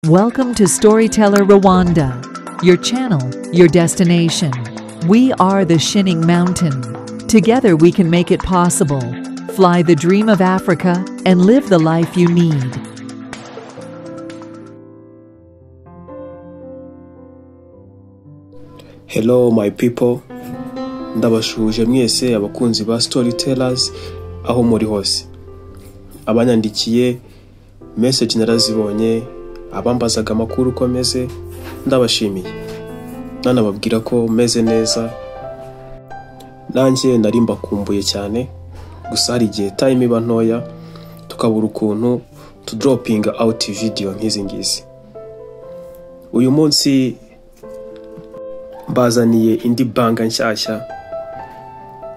Welcome to Storyteller Rwanda, your channel, your destination. We are the Shining Mountain. Together we can make it possible. Fly the dream of Africa and live the life you need. Hello my people, ndabashuhuje mwese abakunzi ba Storytellers aho muri hose. Abanyandikiye message narazibonye, abambazaga amakuru uko meze, ndabashimiye. Nanababwira ko meze neza, nanjye nari mbakumbuye cyane, gusa hari igihe time iba ntoya tukabura ukuntu tudropinga out video nk'izi ngizi. Uyu munsi mbazaniye indi banga nshyashya,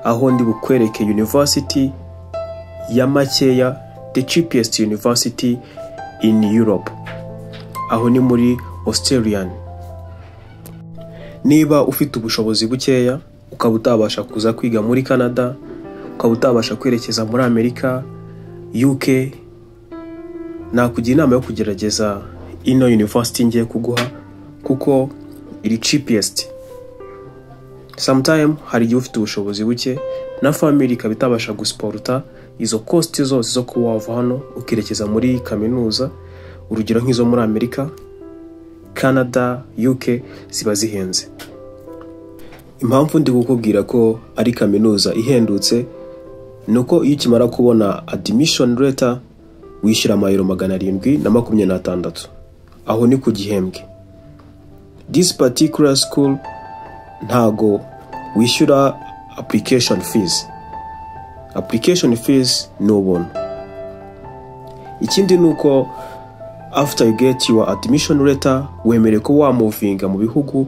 aho ndi bukwereke university ya makeya, the cheapest university in Europe. Aho ni muri Australian. Niba ufite ubushobozi bukeya, ukaba utabasha kuza kwiga muri Canada, ukaba utabasha kwerekeza muri Amerika, UK, nakugira inama yo kugerageza ino university ngiye kuguha, kuko iri cheapest. Sometime hari igihe ufite ubushobozi buke na family ikaba itabasha gusporta izo cost zose zo kuba wava hano ukerekeza muri kaminuza, urugero nk'izo muri Amerika, Canada, UK ziba zihenze. Impamvu ndi kukubwira ko ari kaminuza ihendutse nuko iyo ukimara kubona admission letter wishyura amayero 726, aho ni ku gihembwe. This particular school ntago wishyura application fees. Application fees ni ubuntu. Ikindi nuko after you get your admission letter wemerewe ko wamuvinga mu bihugu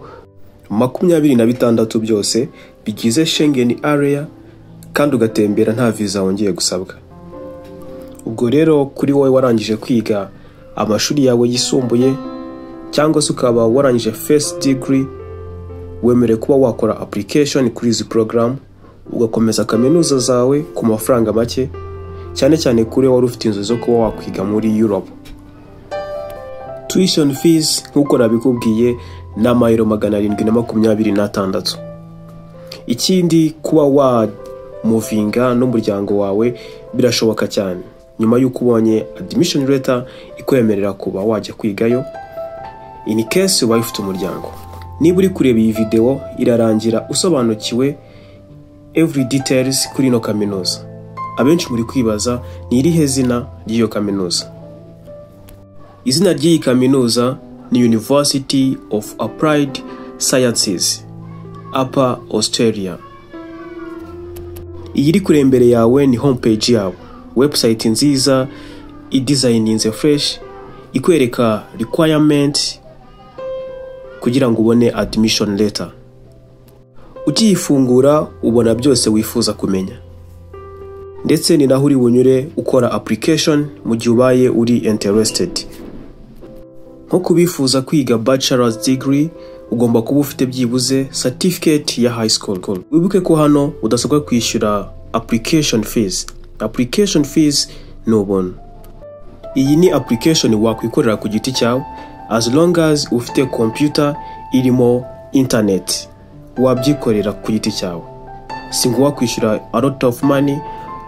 26 byose bigize Schengen area, kandi ugatembera nta visa wongeye gusabwa. Ubwo rero kuri wowe warangije kwiga amashuri yawe yisumbuye cyangwa se ukaba warangije first degree, wemerewe kuba wakora application kuri izi program ugakomeza kaminuza zawe ku mafaranga make, cyane cyane kuri wowe wari ufite inzozi zo kuba wakwiga muri Europe. Tuition fees nkuko nabikubwiye ni amayero 726. Ikindi kuba wa muvinga n'umuryango wawe birashoboka cyane nyuma y'uko ubonye admission letter ikwemerera kuba wajya kwigayo, in case ubaye ufite umuryango. Niba uri kureba iyi video irarangira usobanukiwe every details kuri ino kaminuza. Abenshi muri kwibaza ni irihe zina ry'iyo kaminuza. Izina ry'iyi kaminuza ni University of Applied Sciences, Upper Australia. Iyi iri kure imbere yawe ni homepage yabo, website nziza idesigninze fresh, ikwereka requirement kugira ngo ubone admission letter. Ukiyifungura ubona byose wifuza kumenya, ndetse ni naho uri bunyure ukora application mu gihe ubaye uri interested. Nko kubifuza kwiga bachelor's degree ugomba kuba ufite byibuze certificate ya high school. Wibuke ko hano udasabwa kwishyura application fees. Application fees ni ubuntu. Iyi ni application wakwikorera ku giti cyawe as long as ufite computer irimo internet, wabyikorera ku giti cyawe. Si ngombwa kwishyura a lot of money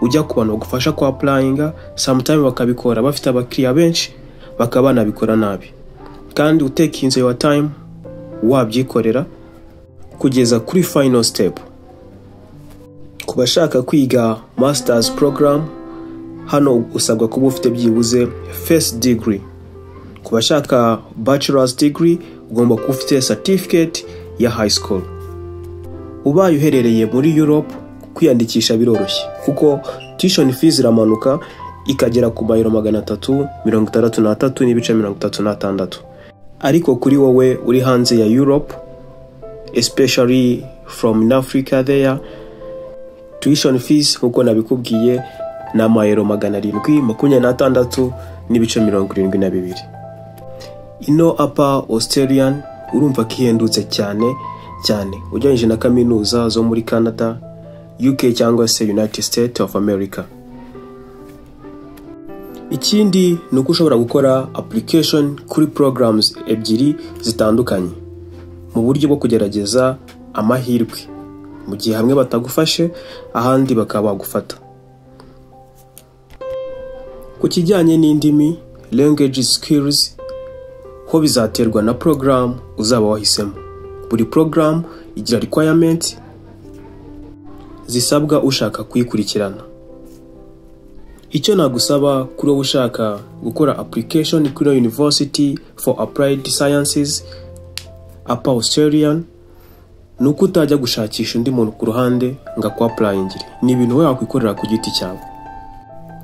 ujya ku bantu bagufasha ku applyinga, sometime bakabikora bafite abakiriya benshi bakaba banabikora nabi, kandi utekinze your time wabyikorera kugeza kuri final step. Ku bashaka kwiga masters program hano usabwa kuba ufite byibuze first degree. Ku bashaka bachelor's degree ugomba kuba ufite certificate ya high school. Ubaye uherereye muri Europe kwiyandikisha biroroshye kuko tuition fees iramanuka ikagera ku mayero 363.36. Ariko kuri wowe uri hanze ya Europe, especially from Africa there, tuition fees nkuko nabikubwiye ni amayero 726.72. Ino Upper Australian urumva ko ihendutse cyane cyane ugereranyije na kaminuza zo muri Canada, UK cyangwa se United States of America. Ikindi ni uko ushobora gukora application kuri programs ebyiri zitandukanye mu buryo bwo kugerageza amahirwe, mu gihe hamwe batagufashe ahandi bakaba bagufata. Ku kijyanye n'indimi, language skills, ho bizaterwa na program uzaba wahisemo. Buri program igira requirement zisabwa ushaka kuyikurikirana. Icyo nagusaba kuri wowe ushaka gukora application kuri University for Applied Sciences Upper Australian ni uko utajya gushakisha undi muntu ku ruhande ngo akwapplyingire. Ni ibintu wowe wakwikorera ku giti cyawe.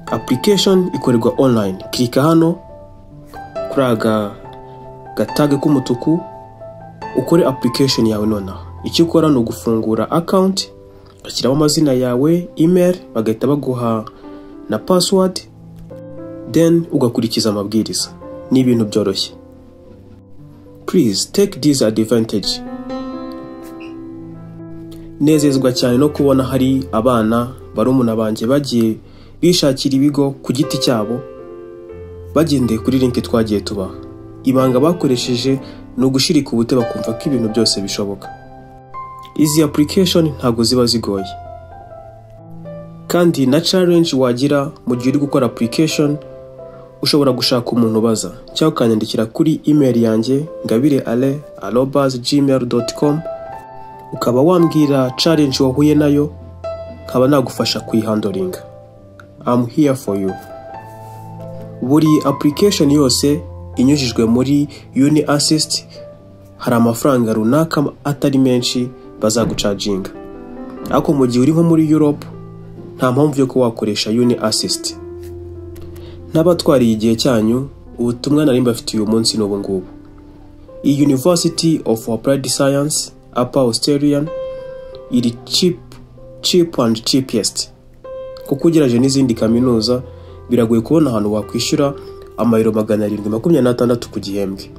Application ikorerwa online. Klika hano kuri aka gatage k'umutuku ukore application yawe nonaha. Icyo ukora ni ugufungura account, ugashyiramo amazina yawe, email, bagahita baguha na password, then ugakurikiza amabwiriza. Ni ibintu byoroshye. Please take this advantage. Nezezwa cyane no kubona hari abana barumuna banjye bagiye bishakira ibigo ku giti cyabo bagendeye kuri link twagiye tubaha. Ibanga bakoresheje ni ugushirika ubute bakumva ko ibintu byose bishoboka. Izi application ntabwo ziba zigoye, kandi na challenge wagira mu gihe uri gukora application ushobora gushaka umuntu ubaza cyangwa ukanyandikira kuri email yanjye ngabireale@gmail.com, ukaba wambwira challenge wahuye nayo nkaba nagufasha kuyihandlinga. I'm here for you. Buri application yose inyujijwe muri Uni Assist hari amafaranga runaka atari menshi bazagucharginga, ariko mu gihe uri nko muri Europe nta mpamvu yo kuba wakoresha Uni Assist. N'abatwariye igihe cyanyu, ubutumwa nari mbafitiye uyu munsi n'ubu ngubu. Iyi University of Applied Science Upper Australian iri cheap, cheap and cheapest, kuko ugereranyije n'izindi kaminuza biragoye kubona ahantu wakwishyura amayero 726 ku gihembwe.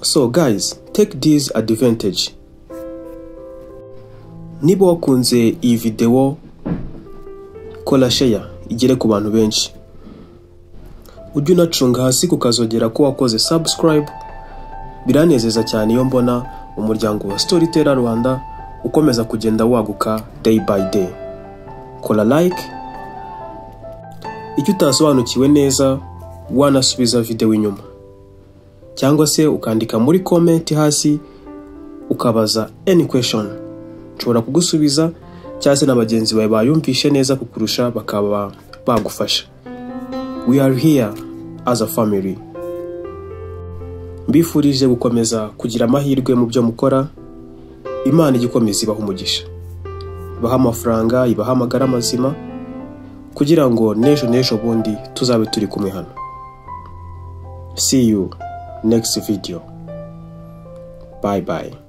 So guys, take this advantage. Niba wakunze iyi video, kora share igere ku bantu benshi. Ujye unacunga hasi kukazogera ko wakoze subscribe. Biranezeza cyane iyo mbona umuryango wa Storyteller Rwanda ukomeza kugenda waguka day by day. Kora like. Icyo utasobanukiwe neza wanasubiza video inyuma, cyangwa se ukandika muri comment hasi ukabaza any question, nshobora kugusubiza cyangwa se na bagenzi bawe bayumvishe neza kukurusha bakaba bagufasha. We are here as a family. Mbifurije gukomeza kugira amahirwe mu byo mukora. Imana ijye ikomeza ibaha umugisha, ibaha amafaranga, ibaha amagara mazima, kugira ngo n'ejo n'ejo bundi tuzabe turi kumwe hano. See you next video. Bye bye.